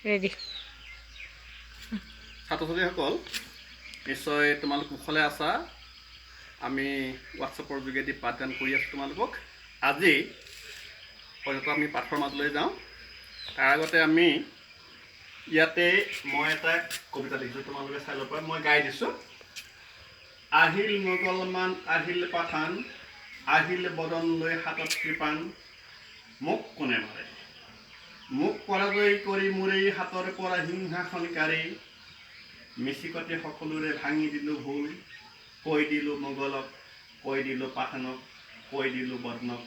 Ready. ছাত্ৰ ছাত্ৰীসকল, নিশ্চয় তোমালোক কুশলে আছা। আমি হোৱাটছএপৰ যোগেদি পাঠদান কৰি আছোঁ তোমালোকক। আজি হয়তো আমি পাঠৰ মাজলৈ যাওঁ, তাৰ আগতে আমি ইয়াতে মই এটা কবিতা লিখিছোঁ, তোমালোকে চাই ল'ব পাৰা। মই গাই দিছোঁ। আহিল মোগলমান, আহিল পাঠান, আহিল বদন লৈ হাতত কৃপাণ, মোক কোনে মাৰে? মোক পৰাজয় কৰি মোৰেই হাতৰ পৰা সিংহাসন কাঢ়ি। মিচিকতে সকলোৰে ভাঙি দিলোঁ ভুল, কৈ দিলোঁ মোগলক, কৈ দিলোঁ পাঠানক, কৈ দিলোঁ বদনক,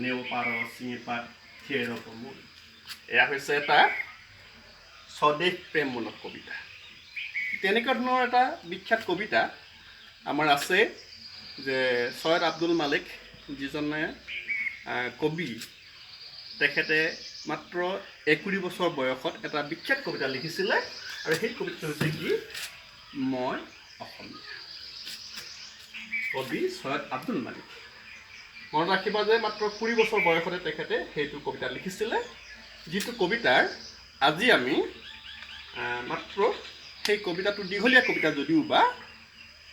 নেও পাৰ চিঙি পাত থিয় ৰ'ব মূল। এয়া হৈছে এটা স্বদেশ প্ৰেমমূলক কবিতা। তেনেকুৱা ধৰণৰ এটা বিখ্যাত কবিতা আমাৰ আছে যে চৈয়দ আব্দুল মালিক, যিজনে কবি, তেখেতে মাত্ৰ 21 বছৰ বয়সত এটা বিখ্যাত কবিতা লিখিছিলে আৰু সেই কবিতাটো হৈছে কি? মই অসমীয়া। কবি চৈয়দ আব্দুল মালিক। মনত ৰাখিবা যে মাত্ৰ 20 বছৰ বয়সতে তেখেতে সেইটো কবিতা লিখিছিলে, যিটো কবিতাৰ আজি আমি মাত্ৰ সেই কবিতাটো দীঘলীয়া কবিতা যদিও বা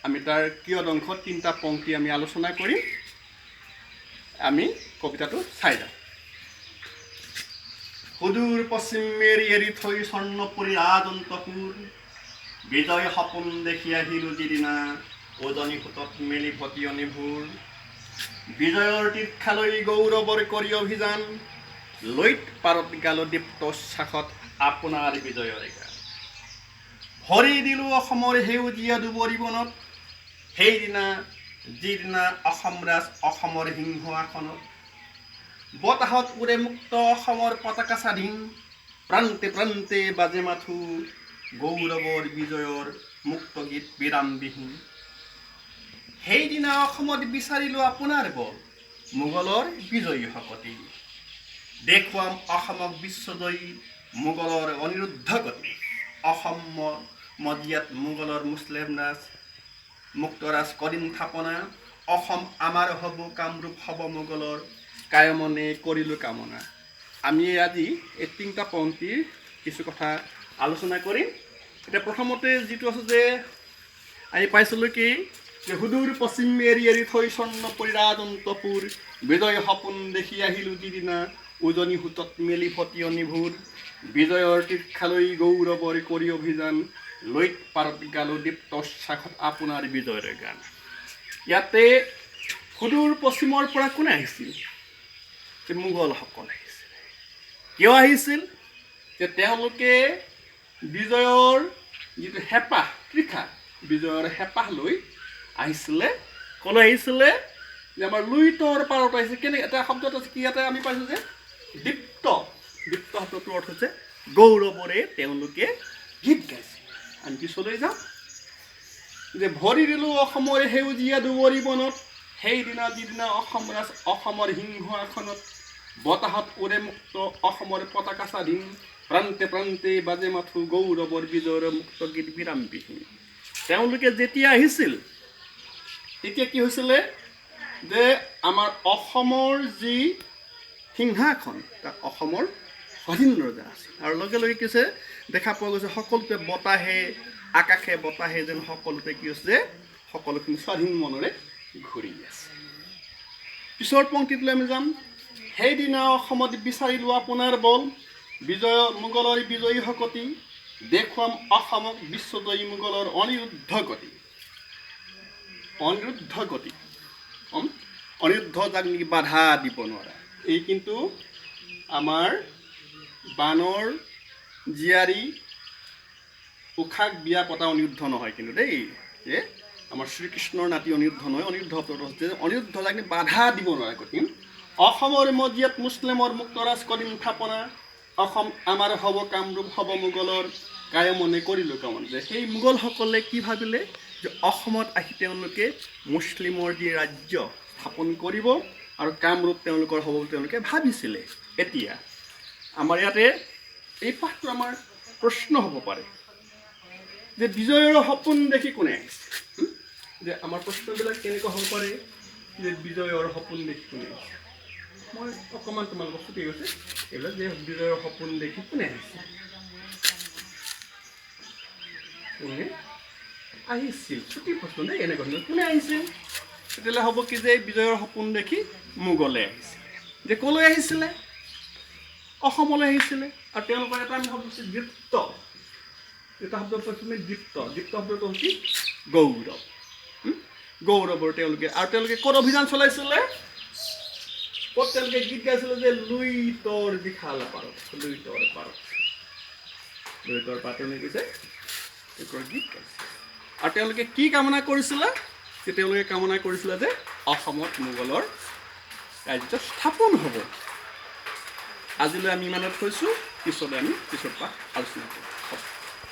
আমি তাৰ কিয়দংশ তিনিটা পংক্তি আমি আলোচনা কৰিম। আমি কবিতাটো চাই যাওঁ। সুদূৰ পশ্চিম এৰি এৰি থৈ স্বৰ্ণপুৰী ৰাজন্তপুৰ, বিজয় সপোন দেখি আহিলো যিদিনা, উজনি সোঁতত মেলি ভটিয়নি ভোৰ। বিজয়ৰ তীৰ্খালৈ গৌৰৱৰ কৰি অভিযান, লুইত পাৰত গালো দীপ্ত উচ্ছ্বাসত আপোনাৰ বিজয়ৰ গান। ভৰি দিলো অসমৰ সেউজীয়া দুবৰি বনত, সেইদিনা যিদিনা অসম ৰাজ অসমৰ সিংহ আসনত। বতাহত উৰে মুক্ত অসমৰ পতাকা স্বাধীন, প্ৰান্তে প্ৰান্তে বাজে মাথো গৌৰৱৰ বিজয়ৰ মুক্ত গীত বিৰামবিহীন। সেইদিনা অসমত বিচাৰিলোঁ আপোনাৰ বল, মোগলৰ বিজয়ী শকতি। দেখুৱাম অসমক বিশ্বজয়ী মোগলৰ অনিৰুদ্ধ গতি। অসমৰ মজিয়াত মোগলৰ মুছলিম ৰাজ, মুক্তৰাজ কৰিম থাপনা। অসম আমাৰ হ'ব, কামৰূপ হ'ব মোগলৰ, কায়মনে কৰিলোঁ কামনা। আমি আজি এই তিনিটা পংক্তিৰ কিছু কথা আলোচনা কৰিম। এতিয়া প্ৰথমতে যিটো আছে যে আমি পাইছিলোঁ কি যে সুদূৰ পশ্চিম এৰি এৰি থৈ স্বৰ্ণপুৰী ৰাজন্তপুৰ, বিজয় সপোন দেখি আহিলোঁ যিদিনা, উজনি সোঁতত মেলি ভটিয়নি ভোৰ। বিজয়ৰ তীৰ্খালৈ গৌৰৱৰ কৰি অভিযান, লুইত পাৰত গালো দীপ্ত উচ্ছ্বাসত আপোনাৰ বিজয়ৰ গান। ইয়াতে সুদূৰ পশ্চিমৰ পৰা কোনে আহিছিল? যে মোগলসকল আহিছিল। কিয় আহিছিল? যে তেওঁলোকে বিজয়ৰ যিটো হেঁপাহ, তৃষা, বিজয়ৰ হেঁপাহ লৈ আহিছিলে। ক'লৈ আহিছিলে? যে আমাৰ লুইতৰ পাৰত আহিছে। কেনে এটা শব্দত আছে কি? ইয়াতে আমি পাইছোঁ যে দীপ্ত। দীপ্ত শব্দটোৰ অৰ্থ হৈছে গৌৰৱৰে তেওঁলোকে গীত গাইছে। আমি পিছলৈ যাওঁ যে ভৰি দিলোঁ অসমৰ সেউজীয়া দুবৰি বনত, সেইদিনা যিদিনা অসম ৰাজ অসমৰ সিংহ আসনত। বতাহত উৰে মুক্ত অসমৰ পতাকা স্বাধীন, প্ৰান্তে প্ৰান্তে বাজে মাথো গৌৰৱৰ বিজয়ৰ মুক্ত গীত বিৰামবিহীন। তেওঁলোকে যেতিয়া আহিছিল, তেতিয়া কি হৈছিলে যে আমাৰ অসমৰ যি সিংহাসন, তাত অসমৰ স্বাধীন ৰজা আছিল আৰু লগে লগে কি হৈছে দেখা পোৱা গৈছে, সকলোতে বতাহে, আকাশে বতাহে যেন সকলোতে কি হৈছে, সকলোখিনি স্বাধীন মনেৰে ঘূৰি আছে। পিছৰ পংক্তিটোলৈ আমি যাম। সেইদিনা অসমত বিচাৰিলোঁ আপোনাৰ বল, বিজয় মোগলৰ বিজয়ী শকতি। দেখুৱাম অসমক বিশ্বজয়ী মোগলৰ অনিৰুদ্ধ গতি। অনিৰুদ্ধ গতি, অনিৰুদ্ধ যাক নেকি বাধা দিব নোৱাৰা। এই কিন্তু আমাৰ বাণৰ জীয়াৰী উষাক বিয়া পতা অনিৰুদ্ধ নহয় কিন্তু দেই, যে আমাৰ শ্ৰীকৃষ্ণৰ নাতি অনিৰুদ্ধ নহয়। অনিৰুদ্ধ শব্দটো হৈছে অনিৰুদ্ধ, যাক নেকি বাধা দিব নোৱাৰা গতি। অসমৰ মজিয়াত মুছলিমৰ মুক্তৰাজ কৰিম থাপনা। অসম আমাৰ হ'ব, কামৰূপ হ'ব মোগলৰ, কায়মনে কৰিলোঁ কামনা। যে সেই মোগলসকলে কি ভাবিলে যে অসমত আহি তেওঁলোকে মুছলিমৰ যি ৰাজ্য স্থাপন কৰিব আৰু কামৰূপ তেওঁলোকৰ হ'ব বুলি তেওঁলোকে ভাবিছিলে। এতিয়া আমাৰ ইয়াতে এই পাঠটো আমাৰ প্ৰশ্ন হ'ব পাৰে যে বিজয়ৰ সপোন দেখি কোনে আহিছে? যে আমাৰ প্ৰশ্নবিলাক কেনেকুৱা হ'ব পাৰে যে বিজয়ৰ সপোন দেখি কোনে আহিছে? মই অকণমান তোমালোকক ছুটি গৈছে এইবিলাক যে বিজয়ৰ সপোন দেখি কোনে আহিছে? কোনে আহিছিল? চুটি প্ৰশ্ন দেই, এনেকুৱা ধৰণৰ। কোনে আহিছিল? তেতিয়াহ'লে হ'ব কি যে এই বিজয়ৰ সপোন দেখি মোগলে আহিছিলে। যে ক'লৈ আহিছিলে? অসমলৈ আহিছিলে। আৰু তেওঁলোকৰ এটা আমি শব্দ হৈছে দীপ্ত। এটা শব্দ পাইছোঁ আমি দীপ্ত। দীপ্ত শব্দটো হৈছে গৌৰৱ। গৌৰৱৰ তেওঁলোকে, আৰু তেওঁলোকে ক'ত অভিযান চলাইছিলে? ক'ত তেওঁলোকে গীত গাইছিলে যে লুইতৰ বিশাল পাৰত, লুইতৰ পাৰত, লুইতৰ পাৰত তেওঁলোকে কৈছে, তেওঁলোকৰ গীত গাইছে। আৰু তেওঁলোকে কি কামনা কৰিছিলে? যে তেওঁলোকে কামনা কৰিছিলে যে অসমত মোগলৰ ৰাজ্য স্থাপন হ'ব। আজিলৈ আমি ইমানত থৈছোঁ। পিছলৈ আমি পিছৰ পাঠ আলোচনা কৰিম।